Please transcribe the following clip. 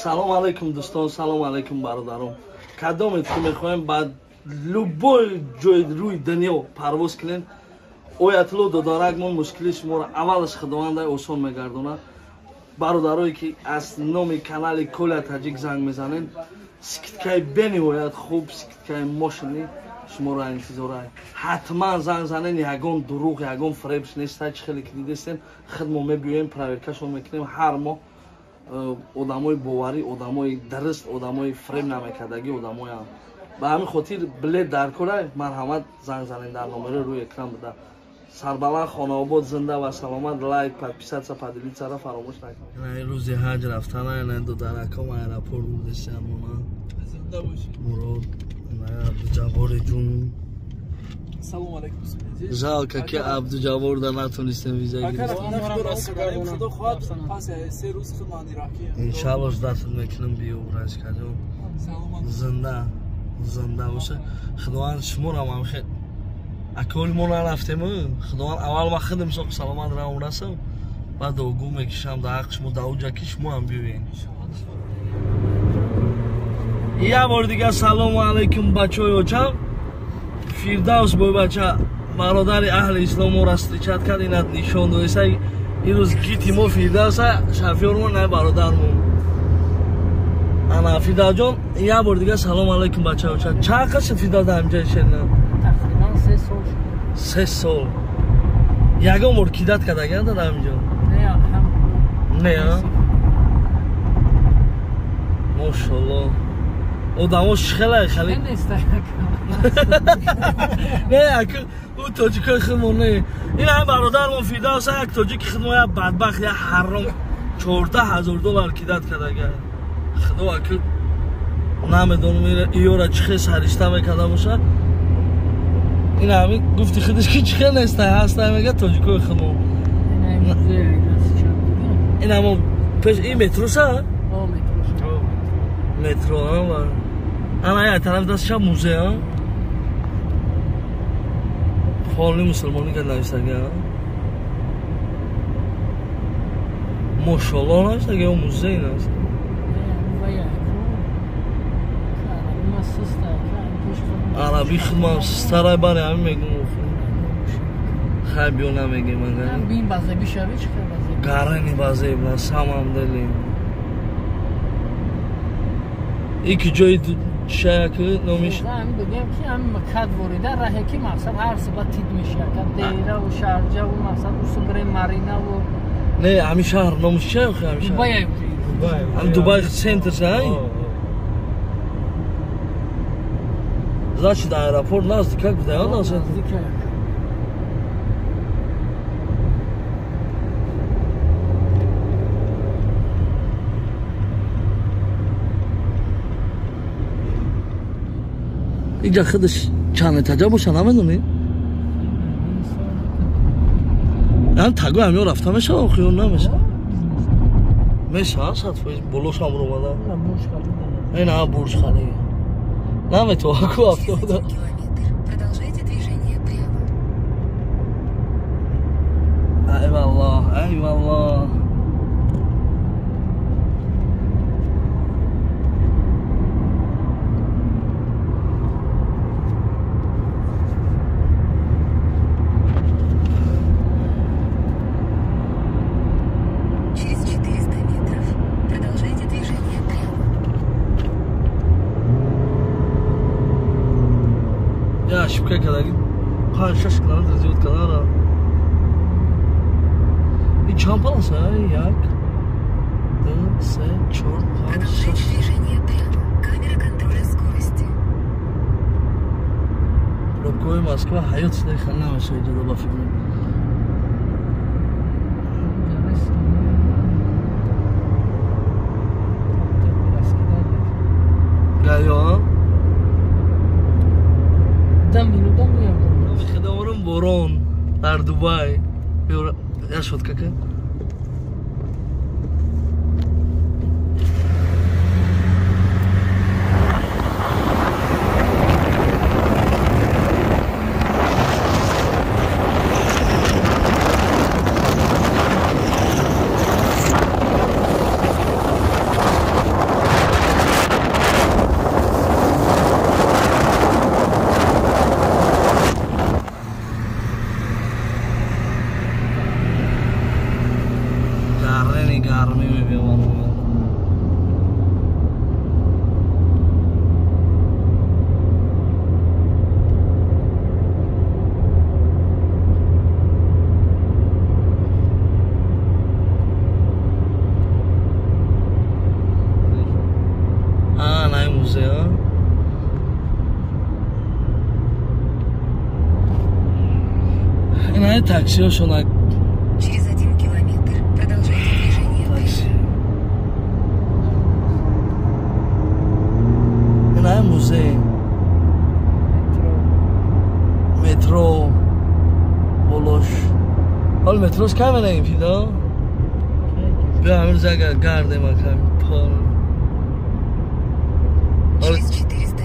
Салом алейкум дӯстон, салом алейкум бародарон. Кадомед ки мехоҳем ба любой ҷои рӯи дунё парвоз кунем, Оятулло додаракмон мушкили шуморо аввалаш Худованда осон мегардонад. Бародарое ки аз номи канали Коля Таҷик занг мезанед, скидкаи бениҳоят хуб, скидкаи мошини шуморо интизора. Ҳатман занг занен, ягон дурӯғ, ягон фребш нест. Чӣ хеле ки дидестем, худ мо мебиёем, проверкашон мекунем. Ҳар моҳ одамои боварӣ, одамои дуруст, одамои фреб намекардагӣ одамоям. Ба ҳамин хотир билет дар кора, марҳамат занг занен дар номери рӯи экран буда. Сарбаланд, хонаобод, зинда ва саломат. Лайк, подписаться, поделиться ра фаромӯш накунед. Рӯзи ҳаҷ рафтана ина додараком аэропорт будесиамона. Зинда бошед. Мурод, Абдуҷаббори ҷун. Салом алейкум. Жалко ки Абдуҷаббор да натонистем виза гирифт. Худо хоҳад пас се рӯз худ ман Ираки. Иншаллоh ждать мекунам биё Раҷкаҷон. Зинда, зинда боша. Худованд шуморо ҳам хел аколи мо нарафтем. Худованд аввал ман худам соқ саломат равам расам, баъд огӯ мекишам дар ҳаққи шумо, дар уҷа ки шумо ҳам биёед. Як бор дигар салому алайкум бачаҳои очам. Фирдавс бойбача бародари аҳли ислом моро встречать кард, инат нишон доиса. Ирӯз гити мо Фирдавса, шофёрмо най бародармо. Ана Фирдавсҷон, як бор дигар салому алайкум бачаҳои очам. Чанд қад шуд Фирдавс дар ҳамҷои шерна? Тақрибан 3 сол шуд. 3 сол. Ягон бор кидат кардагианд дар ҳаминҷо? Не, алҳамдулиллоҳ. Не, а? Мошаллоҳ. Одамо хеле хеле. Не, аку ӯ тоҷикои худмон не. Ин ҳам бародармон Фирдавс, як тоҷики худмон, як бадбахт, як ҳаром 14,000 доллар кидат кардага. Худо аку намедонам иёра чӣ хел саришта мекарда бошад. Ин ҳамин гуфти худаш ки чӣ хел нестай, ҳастай мега тоҷикои худмон. Ин ҳамо пеш ин метроса? Метро, а? Ана як тараф дастша музей, а? Холи мусулмонӣ ка нависага, а? Мошаллоҳ нависага ё музей нависага? Араби худмам систарай баре ҳамин мегум. Хай биё намегем агар. Бин базеби шави чӣ хел базеби? Гарани базеб на самом деле. Ики ҷои шаяк номиш? Ҳамин бигем ки ҳамин кад ворида раҳе ки мақсад ҳар саба тид мешавад. Дейра ва Шарҷа ва мақсад Усубре Марина ва Не, ҳамин шаҳр номиш чия охи ҳамин шаҳр? Дубай. Ҳам Дубай центр шай? Значит, аэропорт наздик как буда, а? Наздик. Иҷа худаш чанд этажа боша намедонӣ? Ан таго ҳамё рафта мешава охи ё намешава? Мешава 100% болошам ромада. Ина Бурҷ Халифа. Наметова ку афтода. Продолжайте движение прямо. Ай валлоҳ, ай валлоҳ. Через 400 метров продолжайте движение прямо. Я ошибка кардаги 5-6 километр зиёд кардара. И чанд полоса? Як, ду, се, чор, панҷ, Продолжайте шаш. движение прямо. Камера контроля скорости. Пробкаҳои Москва ҳаёт шуда хел намешава иҷода ба фикрам. Гаё, а? Хидоморум борон дар Дубай. Я шутка ка? Музей, а? Инаи таксиҳошон. Через 1 километр продолжайте движение. Такси. Инаи музей. Метро. Болош. Ҳол метрош кай меравем, фидо? Биё, ҳамин рӯз агар гардем, акам пол. Через 400